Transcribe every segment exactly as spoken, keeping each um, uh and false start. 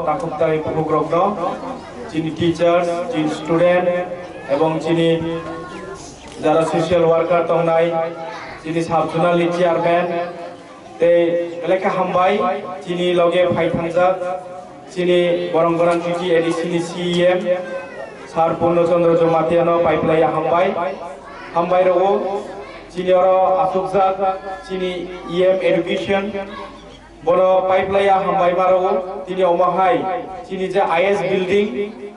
Takhuk tai phukrokno, chini teachers, chini student, ebong chini jara social worker tongnai, chini sub zonal ni chairman, tei belai khe hambai, chini loge phai thangjak, chini borong borang chini A D C ni C E M, Sir Purno Chandra Jamatia no paiplaiya hambai, hambai rwo, chini oro asukjak, chini E M education, bono paiplaiya hambai ma rwo, tini omo hai, chini je I S building,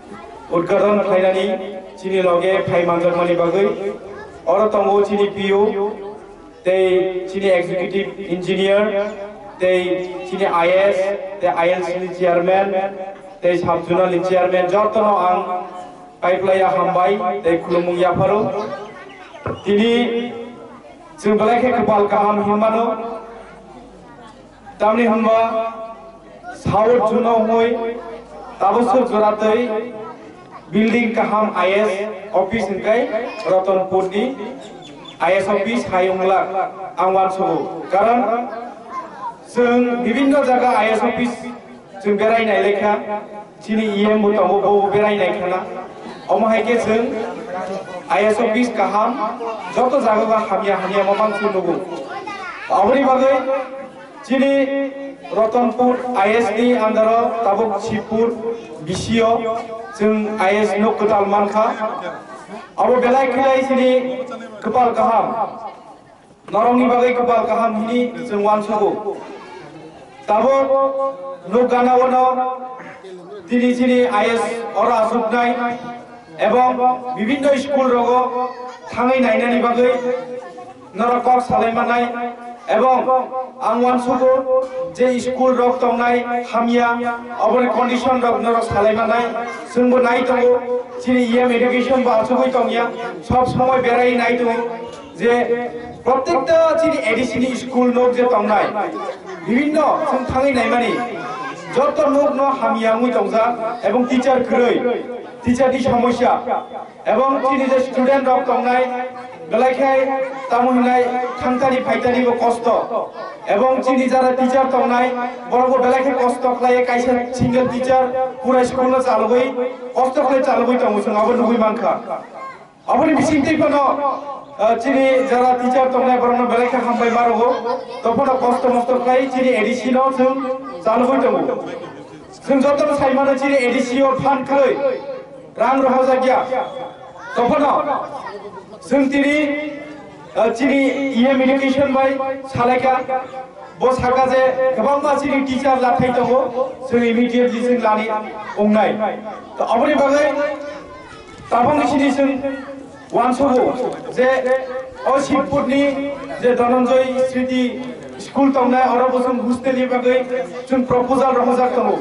udghadon khlainani, chini loge phai manjakmani bagwi, oro tongo chini P O, tei chini executive engineer, tei chini I S, tei I L C ni chairman, tei sub zonal ni chairman, jotono ang paiplaiya hambai tei khulumung yapharo. Tini chwng belai khe kwpal kaham hinmano. Tamni hwnba South Zone o hwnwi tabuk swk jora twi building kaham I S office hwnkhe Ratanpur ni I S office hai wngla ang uansugo. Karon chwng bibinno jaga I S office chwng berai nai lekha, chini E M bo tongo, bo berai nai khana. Omo hai khe chwng I S office kaham, joto jaga o hamya hamya mamang chwng nugo. Aboni bagwi chini Ratanpur I S ni under o tabuk Sibpur B C o chwng I S nok kwtal mankha. Abo belai khlai chini kwpal kaham. Norokni bagwi kwpal kaham hini chwng uansugo. Tabuk nuk gana-o no tini chini I S oro asuknai ebong bibinno school rogo thangwi nainani bagwi norok kok salai mannai ebong ang uansugo je school rok tongnai hamya oboni condition rok norok salai mannai chwngbo nai tongo chini E M education bo asugwi tongya sob somoi berai nai tongo. Je protekta chini A D C ni school nok je tongnai, bibinno chwng thangwi naimani, joto nok no hamya wngwi tongjak ebong teacher kwrwi, teacher ni somosya, ebong chini je student rok tongnai, belai khe tamo hinai thangtani phaitani bo kosto, ebong chini jara teacher tongnai, borok bo belai khe kosto khlai, kaisa single teacher pura school no chalogwi kosto khlai chalogwi tongo, chwng abo nugwi mankha. Aboni bisingtwi phano, ah, chini jara teacher tongnai borokno belai khe hambai ma rwo. Tophano kosto mosto khlai chini A D C no chwng chalogwi tongo. Chwng jotono sai mano chini A D C o phan khlai rang rohorjakya. Tophano chwng tini, ah, chini E M education bai salaikha. Bo saka je kwbangma chini teacher lathai tongo, chwng immediately chwng lani wngnai. To aboni bagwi tabangni sini chwng uansugo je o Sibpurni je Dhananjay Smriti school tongnai, oro bo chwng hostel ni bagwi chwng proposal rohorjak tongo.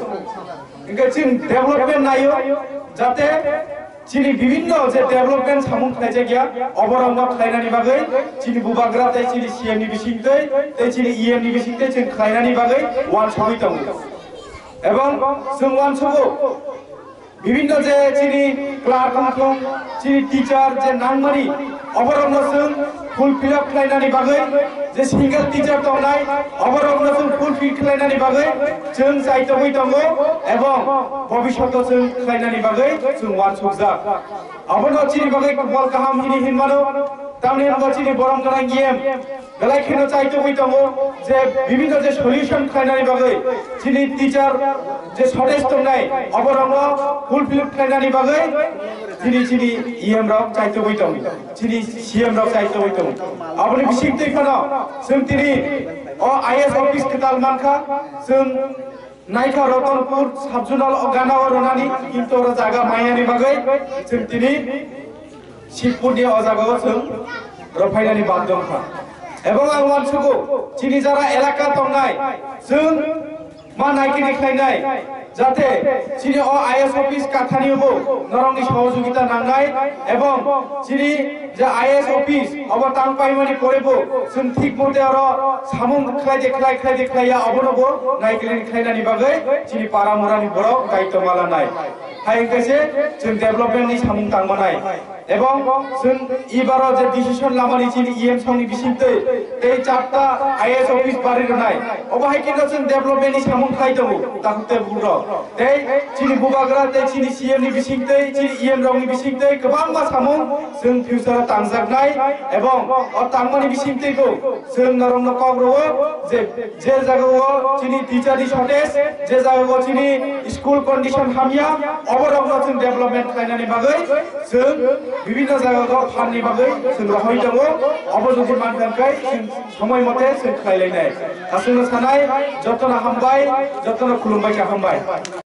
Hingke chwng development naio, jate chini bibinno je development samung khlaijakya, oborokno khlainani bagwi chini bubagra tei chini C M ni bisingtwi tei chini E M ni bisingtwi chwng khlainani bagwi uansugwi tongo. Ebong chwng uansugo, bibinno je chini clerk wngthung, chini teacher je nangmani, oborokno chwng fulfill up khlainani bagwi, je single teacher tongnai, oborokno chwng fulfill khlainani bagwi chwng chaitogwi tongo, ebong bobishoto chwng khlainani bagwi chwng uansukjak. Abono chini bagwi kwbal kaham hini hinmano, tamni hwnba chini borom gwnang E M, belai kheno chaitogwi tongo je bibinno je solution khlainani bagwi chini teacher je shortage tongnai, oborokno fulfill khlainani bagwi chini, chini E M rok chaitogwi tongo, chini C M rok chaitogwi tongo. Aboni bisingtwi phano chwng tini o I S office kwtal mankha, chwng naikha Ratanpur sub zonal o gana o rwnani, kintu oro jaga maiyani bagwi chwng tini Sibpurni o jaga o chwng rwphainani bad wngkha. Ebong ang uansugo, chini jara elaka tongnai, chwng ma naikini khlainai, jate chini o I S office kathanibo norokni sohojogita nangnai, ebong chini je I S office obo tang paimani porebo chwng thik mote oro samung khlaide khlai, khlaide khlaiya, obonobo naikini khlainani bagwi chini para murani borok daityo malanai. Hai hwnkhe se chwng development ni samung tangmanai. Ebong chwng ibaro je decision lamani chini E M songni bisingtwi tei charta I A S office bari rwnai. Obo hai khe no chwng development ni samung khlai tongo, takhuk tei bukhuk rok. Tei chini bubagra tei chini C M ni bisingtwi, chini E M rokni bisingtwi kwbangma samung chwng future o tangjaknai, ebong o tangmani bisingtwi bo chwng norokno kok rwo je, je jagao chini teacher ni shortage, je jagao chini school condition hamya, oborokno chwng development khlainani bagwi chwng bibinno jagao phanni bagwi chwng rohoi tongo. Obo jodi mankha khe chwng somoi mote chwng khlailainai. Aswkno sanai, jotono hambai, jotono khulumbai kha, hambai.